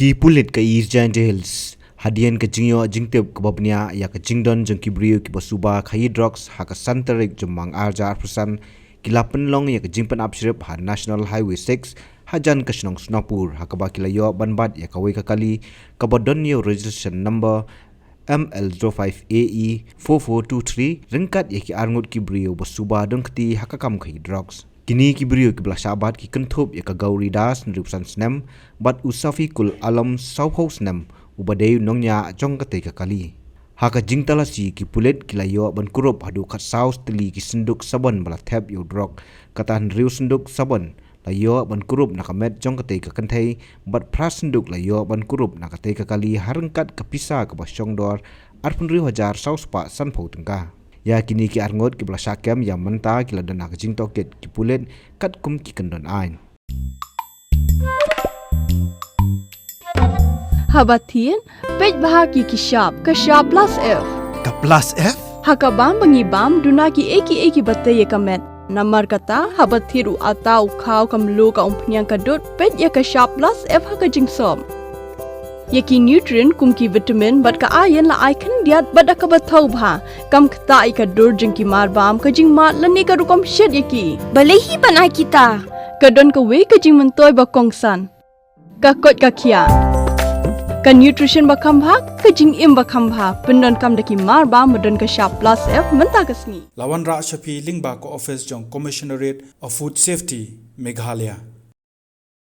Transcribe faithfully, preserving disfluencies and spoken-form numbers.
Ki pulit ka East Jaintia Hills, hadien ka jingïoh jingtip kaba bniah ïa ka jingdon jong ki briew kiba suba khaïi drugs ha ka san tarik Jymmang arhajar arphew san, ki la pynlong ïa ka jingpynap shrip ha National Highway six, hajan ka shnong Sonapur, ha kaba ki la ïoh ban bat ïa kawei ka kali kaba don ïa u registration number M L zero five A E four four two three, ryngkat ïa ki arngut ki briew ba suba don kti ha ka kam khaïi drugs. Kine ki briew kiba la shah bat ki kynthup ïa ka Gauri Das, hynriew san snem, bad u Safikul Alam, sawphew snem, uba dei u nongñiah jong katei ka kali. Ha ka jingtalasi, ki pulit ki la ïoh ban kurup haduh khatsaw tylli ki synduk sabon ba la thep ïa u drok, kata hynriew synduk sabon la ïoh ban kurup na ka met jong katei ka kynthei, bad phra synduk la ïoh ban kurup na katei ka kali, ha ryngkat ka pisa kaba shongdor arphew hynriew hajar saw spah sanphew tyngka. Ïa kine ki arngut kiba la shah kem ïa mynta ki la don ha ka jingtohkit ki pulit katkum ki kyndon aiñ. Haba thied, peit bha ïa ki shap, ka shap plus F. Ka plus F? Ha ka bam ba ngi bam, duna kiei kiei kiba tei ïa ka met. Namar kata, haba thied u atta, u khaw, ka mluh, ka umphniang, ka dud, peit ïa ka shap plus F ha ka jingsop. Ïa ki nutrient kum ki vitamin bad ka iron la ai khyndiat bad da kaba thaw bha. Kam ktah ïa ka dur jong ki mar bam, ka jingmad lane ka rukom shet ïa ki. Balei hi ban ai kita? Ka don kawei ka jingmyntoi ba kongsan. Ka koit ka khiah. Ka nutrition ba kham bha, ka jingim ba kham bha. Pyndonkam da ki mar bam ba don ka shap plus F mynta ka sngi. La wanrah sha phi lyngba ka office jong Commissionerate of Food Safety, Meghalaya.